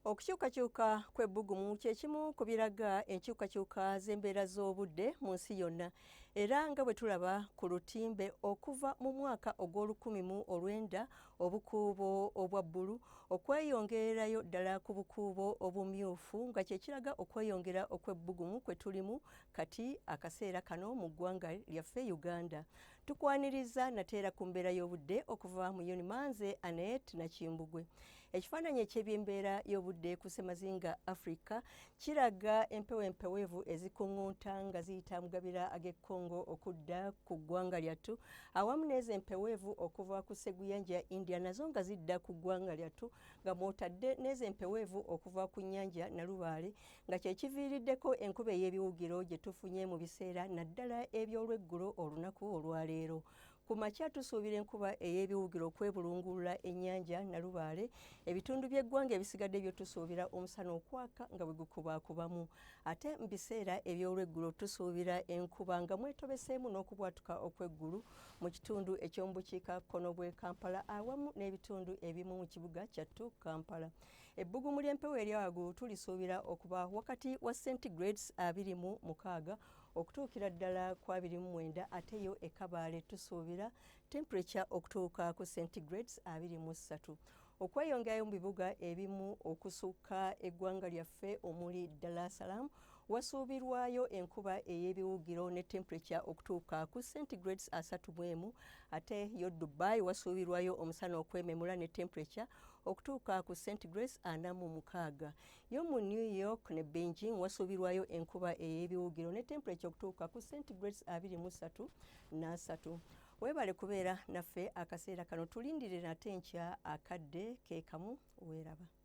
Okukyukakyuka kw'ebbugumu kye kimu ku biraga enkyukakyuka z'embeera z'obudde mu nsi yonna, era nga bwe tulaba ku lutimbe okuva mu mwaka ogw'olukumi mu olwenda obukuubo obwa bbulu okweyongererayo ddala ku bukuubo obumyufu, nga kye kiraga okweyongera okw'ebbugumu kwe tulimu kati akaseera kano mu ggwanga lyaffe Uganda. Tukwaniriza nate era ku mbeera y'obudde okuva mu UNMA, nze Annette Nakimbugwe. Ekifaananyi eky'ebyembeera y'obudde ku ssemazinga Africa kiraga empewo empeweevu ezikuŋŋunta nga ziyita mu gabira ag'e Congo okudda ku ggwanga lyattu, awamu n'ezo empeweevu okuva ku sseguyanja ya India nazo nga zidda ku ggwanga lyattu, nga mw'otadde n'ezo empeweevu okuva ku nnyanja Nalubaale, nga kye kiviiriddeko enkuba ey'ebiwugiro gye tufunye mu biseera naddala eby'olweggulo olunaku olwaleero. Ku makya tusuubira enkuba ey'ebiwugiro okwebulungulula ennyanja Nalubaale. Ebitundu by'eggwanga ebisigadde byo tusuubira omusana okwaka nga bwe gukubaakubamu. Ate mu biseera eby'olweggulo tusuubira enkuba nga mwetobeseemu n'okubwatuka okw'eggulu mu kitundu eky'omu bukiikakkono bw'e Kampala awamu n'ebitundu ebimu mu kibuga kyattu Kampala. Ebbugumu ly'empewo erya waggulu tulisuubira okuba wakati wa centigrades 26 okutuukira ddala ku 29, ate yo e Kabale tusuubira temperature okutuuka ku centigrades 23. Okweyongerayo mu bibuga ebimu okusukka eggwanga lyaffe omuli Dar es Salaam wasuubirwayo enkuba ey'ebiwugiro ne temperature okutuuka ku centigrades 31, ate yo Dubai wasuubirwayo omusana okwememula ne temperature okutuuka ku centigrades 46. Yo mu New York ne Beijing wasuubirwayo enkuba ey'ebiwugiro ne temperature okutuuka ku centigrades 23 n'asatu. Weebale kubeera naffe akaseera kano, tulindirire nate enkya akadde ke kamu. Weeraba.